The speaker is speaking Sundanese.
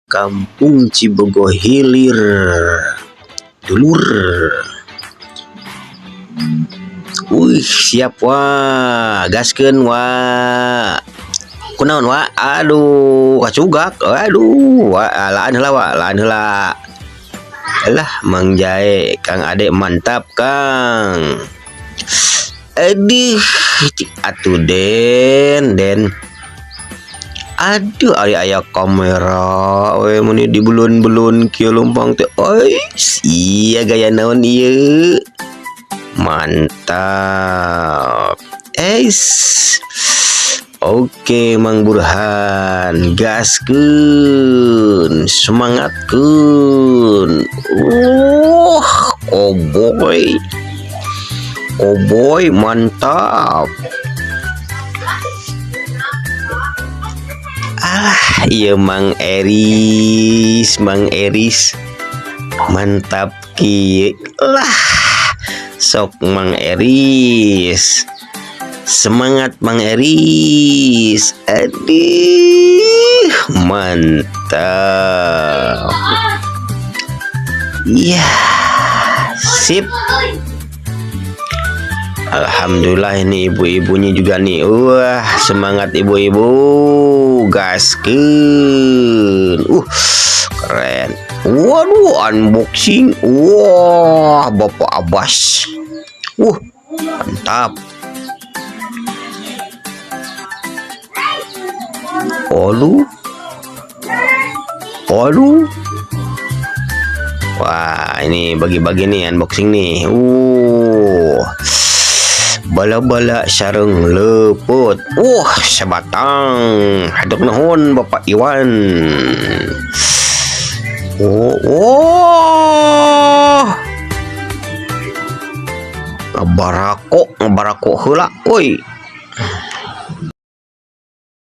Kampung Cibogo Hilir dulur. Wih, siap wah, gaskeun wah. Kunaon wa? Aduh, kacugak. Aduh, wa laan heula wa, laan heula. Alah, Mang Jae, Kang Ade mantap, Kang. Aduh, atuh Den, Den. Aduh, ari aya kamera we meuni dibelun-belun kieu lumpang teh. Ois, iya gaya naon ieu? Mantap. Eis. Oke, Mang Burhan, gaskeun, semangatkeun. Koboy. Koboy mantap. Ah, iya Mang Eris, Mang Eris. Mantap kieu lah. Sok Mang Eris. Semangat Mang Eris. Aduh, mantap. Iya, sip. Alhamdulillah ini ibu-ibunya juga nih. Wah, semangat ibu-ibu. Gaskeun. Keren. Waduh, unboxing. Wah, Bapak Abbas. Mantap. Waduh. Waduh. Wah, ini bagi-bagi nih unboxing nih. Bala-bala sareng leput. Sebatang. Hatur nuhun Bapak Iwan. Oh, wah. Ngabarako, ngabarako heula, euy.